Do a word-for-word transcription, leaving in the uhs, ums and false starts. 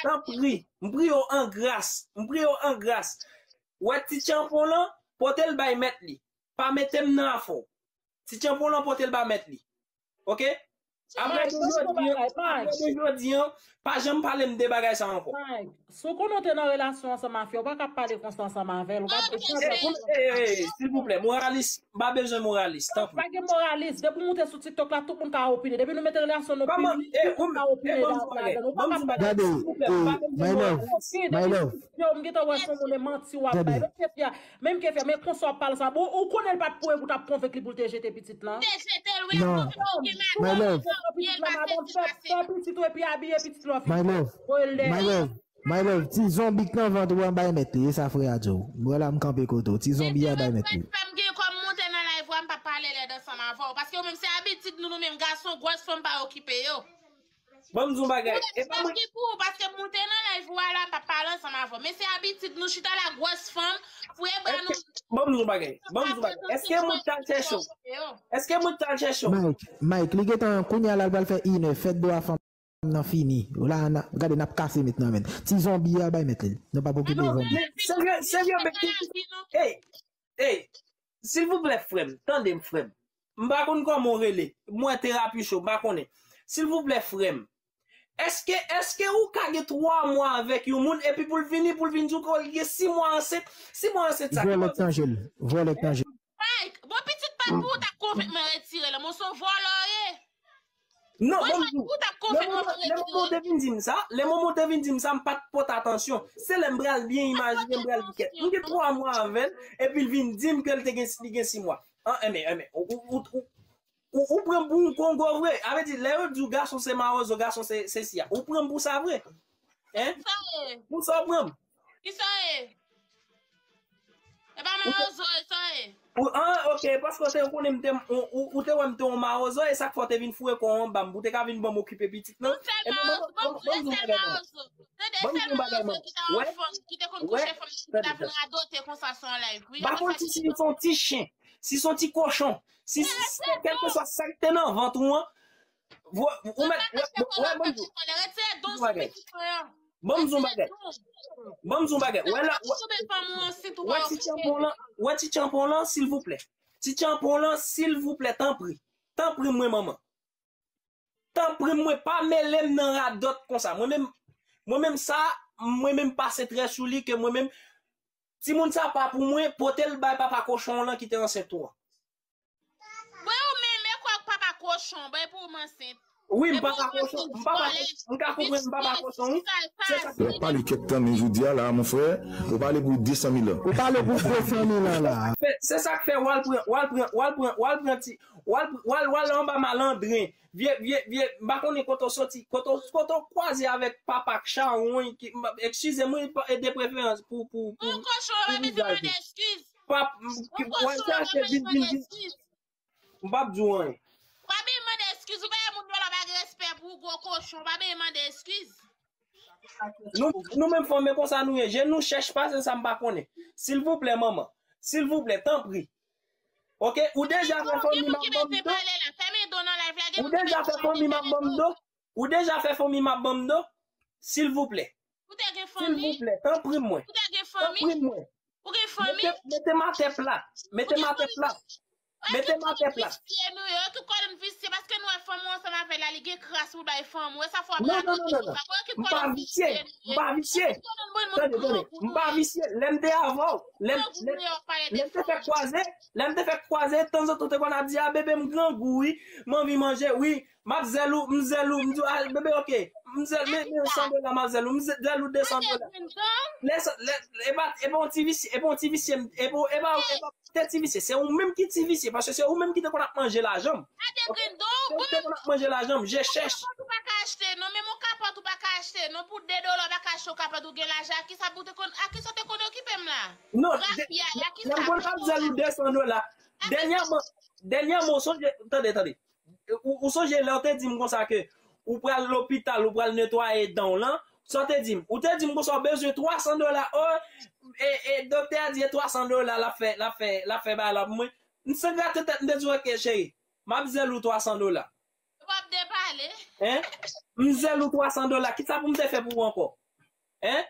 tanpri, m priye w an gras, m priye w an gras. Wè ti tchanpon lan, pote l bay mèt li. Pa mete m nan afè w. Ti tchanpon lan pote l ba mèt li. Oke? Apre de jodi an, apre de jodi an, pa janm pale m de bagay sa ankò. Si w konnen w te nan relasyon ansanm a fi a, ou pa ka pale konsa ansanm avè l. Ou pa Silvouplè, moralis, m pa bezwen moralis, tanpri. Pa gen moralis. Depi w moute sou TikTok la, tout moun ka opine. Depi nou mete relasyon nou piblik, tout moun ka opine ladan. Ou pa ka pale. Gade, my love, my love. Yo, m gentan wè se yon moun e manti w ap bay. Menm ke fè, men konsa w ap pale sa. Bon, ou konnen l pa t pou e pou t ap konvenk li pou l te jete pitit lan. Te jete l, wi, l ap konvenk ou gen madanm. Fè pitit ou epi abiye pitit lan. My love, my love, my love. Ti zonbi k nan vant ou an bay mèt li, e sa frè a di w. Mwen la m kanpe kote w. Ti zonbi a bay mèt li. Fè m gen kòm moute nan live ou a, m p ap pale lèd ansanm avè w. Paske ou menm se abitid nou, nou menm gason, gwòs fanm pa okipe yo. Ban m di w bagay. E pa mwen. Ki pou ou, paske pou te nan live ou a la, m p ap pale ansanm avè w. Men se abitid nou chita la gwòs fanm, fouye bra nou. Ban m di w bagay. Ban m di w bagay. Èske mwen t al chèche w? Èske mwen t al chèche w? Mike, Mike, li gentan kounye a la, l pral fè inè, fèt dwa fanm nan fini. Ou la, gade, n ap kase mèt nan men. Ti zonbi a bay mèt li. Nou p ap okipe zonbi. Serye, serye, men. Ey, Ey, silvouplè frè m, tande m frè m. M pa konn kòman w rele. M wè terapi cho, m pa konnen. Silvouplè frè m. Èske, èske ou ka gen twa mwa avèk yon moun epi pou l vini, pou l vin di w ke l gen sis mwa ansent? Sis mwa ansent sa ki. Vòlè k nan je l. Vòlè k nan je l. Mike, bon pitit pa pou ou t ap konvenk mwen retire l. Mwen se yon vòlè w ye. Non, ban m di w. Lè moman w te vin di m sa, lè moman w te vin di m sa, m pa t pote atansyon. Se lè m pral byen imajine, m pral di kèt. M gen twa mwa avè l, epi l vin di m ke l te gen, li gen sis mwa. An, enben, enben, ou, ou, ou, ou, ou pran m pou yon kongo vre. A vle di, lè yo di w gason se mawozo, gason se, se si a. Ou pran m pou sa vre. Hein? Pou sa w pran m? Kisa w ye? E pa mawozo e sa ye. Ou, an, ok, paske w te konnen m te, ou, ou, ou te wè m te yon mawozo, e sa k fè w te vin foure kò w anba m, pou w te ka vin ban m okipe pitit lan. Non sèlman, bon, e sèl mawozo. Tande, sèl mawozo ki ta yon fanm, ki te konn kouche fanm, ki ta vin radote konsa sou yon live. Wi, pa konn si se yon ti chen, si se yon ti kochon, si se kèlkeswa sa k te nan vant ou an, ou mèt, wè, wè, ban m di w. Retire don sou pitit mwen an. Ban m di w yon bagay. Ban m di w yon bagay. Wè la, wè, wè ti tchanpon lan, wè ti tchanpon lan, silvouplè. Ti tchanpon lan, silvouplè, tanpri. Tanpri mwen, manman. Tanpri mwen, pa mele m nan radòt konsa. Mwen menm, mwen menm sa, mwen menm pase trè sou li ke mwen menm, timoun sa pa pou mwen, pote l bay papa kochon lan ki te ansent ou an. Bon, ou menm, e kwa papa kochon, bon, e pou ou m ansent. Wi, m papa kochon, m papa kochon, m ka konprann m papa kochon, wi. Se sa k fè. W ap pale kèk tan, men jodi a la, mon frè, ou pale pou de san mil an. Ou pale pou de san mil an la. Se sa k fè, w al pran, w al pran, w al pran, w al pran ti, w al, w al, w al anba malandren. Vye, vye, vye, m pa konnen kote w soti, kote w, kote w kwaze avèk papa k chawony, ki, eskize m, wi, e de preferans pou, pou, pou. Yon kochon, w pa bezwen mande eskiz. Pap, m, ki, w al chache vin, vin, vin. M p ap di w anyen. W pa bezwen mande eskiz, ou pa wè moun yo la pa gen respè pou ou, gwo kochon, w pa bezwen mande eskiz. Nou, nou menm fanm, e konsa nou ye. Je nou chèch pase sa m pa konnen. Silvouplè, manman. Silvouplè, tanpri. Ok, ou deja fè fanmi m ap ban m do. Ou deja fè fanmi m ap ban m do. Ou deja fè fanmi m ap ban m do. Silvouplè. Ou te gen fanmi? Silvouplè, tanpri mwen. Ou te gen fanmi? Tanpri mwen. Ou gen fanmi? Mete, mete m atè plat. Mete m atè plat. Mete m atè plat. Visye nou yo, ki konnen visye, paske nou wè fanm ou ansanm avè l la, li gen kras pou bay fanm ou. E sa fò w ap radote konsa. Bon, ki konnen visye nou yo. M pa visye. M pa visye. Tande, tande. M pa visye. Lè m te avè w, lè m, lè m te fèk kwaze, lè m te fèk kwaze, tanzantan w te konn ap di, a, bebe m grangou wi, m anvi manje wi. M ap zèl ou, m zèl ou, m di w, a, bebe, ok. M zèl, men, men san dola, m ap zèl ou, m zèl ou de san dola. Lè sa, lè, e pa, e pa yon ti visye, e pa yon ti visye, e pa, e pa, e pa te ti visye, se ou menm ki ti visye, paske se ou menm ki te konn ap manje lajan m. Gade grenn do, ou te konn ap manje lajan m, je chèch. Kapòt ou pa ka achte, non, menm yon kapòt ou pa ka achte, non, pou de dola ou pa ka achte yon kapòt ou gen lajan, a kisa pou te konn, a kisa w te konn okipe m la? Non, lè m konn ap zèl ou de san dola, dènyèman, dènyèman, w sonje, tande, tande. Ou, ou sonje lè w te di m konsa ke ou pral lopital, ou pral netwaye dan w lan, sa w te di m? Ou te di m konsa w bezwen twa san dola, o, e, e doktè a di e twa san dola l ap fè, l ap fè, l ap fè bagay la pou mwen. M san grate tèt, m te di w, ok, cheri, m ap zèl ou twa san dola. W ap depale. Hein? M zèl ou twa san dola, kisa pou m te fè pou ou ankò? Hein?